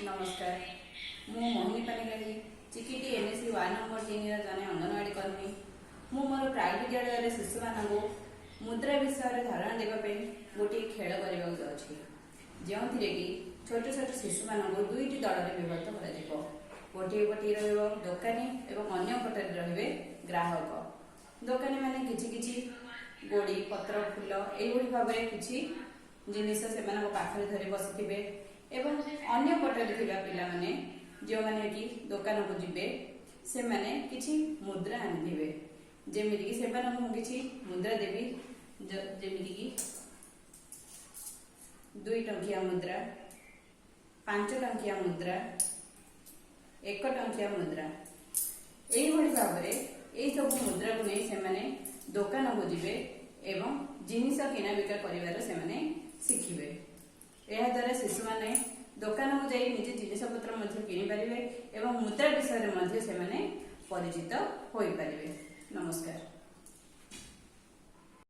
ନମସ୍କାର, ମୁଁ Mohini Panigrahi, Chikiti NAC ward number 3ର ଜଣେ ଅଙ୍ଗନବାଡ଼ି କର୍ମୀ। ମୁଁ ମୋର ପ୍ରାକ୍ ବିଦ୍ୟାଳୟରେ ଶିଶୁମାନଙ୍କୁ ମୁଦ୍ରା ବିଷୟରେ ଧାରଣା ଦେବା ପାଇଁ ଗୋଟିଏ ଖେଳ କରିବାକୁ ଯାଉଛି, ଯେଉଁଥିରେ କି ଛୋଟ ଛୋଟ ଶିଶୁମାନଙ୍କୁ ଦୁଇଟି ଦଳରେ ବିଭକ୍ତ କରାଯିବ। ଗୋଟିଏ ପଟେ ରହିବ ଦୋକାନୀ ଏବଂ ଅନ୍ୟ ପଟରେ ରହିବେ ଗ୍ରାହକ। ଦୋକାନୀମାନେ କିଛି କିଛି ଗୋଡ଼ି, ପତ୍ର, ଫୁଲ ଏଇଭଳି ଭାବରେ କିଛି ଜିନିଷ ସେମାନଙ୍କ ପାଖରେ ଧରି ବସିଥିବେ ଏବଂ ଅନ୍ୟ ପଟରେ ଥିବା ପିଲାମାନେ, ଯେଉଁମାନେ କି ଦୋକାନକୁ ଯିବେ, ସେମାନେ କିଛି ମୁଦ୍ରା ଆଣିଥିବେ। ଯେମିତିକି ସେମାନଙ୍କୁ ମୁଁ କିଛି ମୁଦ୍ରା ଦେବି, ଯେମିତିକି 2 ଟଙ୍କିଆ ମୁଦ୍ରା, 5 ଟଙ୍କିଆ ମୁଦ୍ରା, 1 ଟଙ୍କିଆ ମୁଦ୍ରା। ଏଇଭଳି ଭାବରେ ଏଇ ସବୁ ମୁଦ୍ରାକୁ ନେଇ ସେମାନେ ଦୋକାନକୁ ଯିବେ ଏବଂ ଜିନିଷ କିଣାବିକା କରିବାର ସେମାନେ ଶିଖିବେ। ଏହାଦ୍ୱାରା ଶିଶୁମାନେ ଦୋକାନକୁ ଯାଇ ନିଜେ ଜିନିଷପତ୍ର ମଧ୍ୟ କିଣିପାରିବେ ଏବଂ ମୁଦ୍ରା ବିଷୟରେ ମଧ୍ୟ ସେମାନେ ପରିଚିତ ହୋଇପାରିବେ।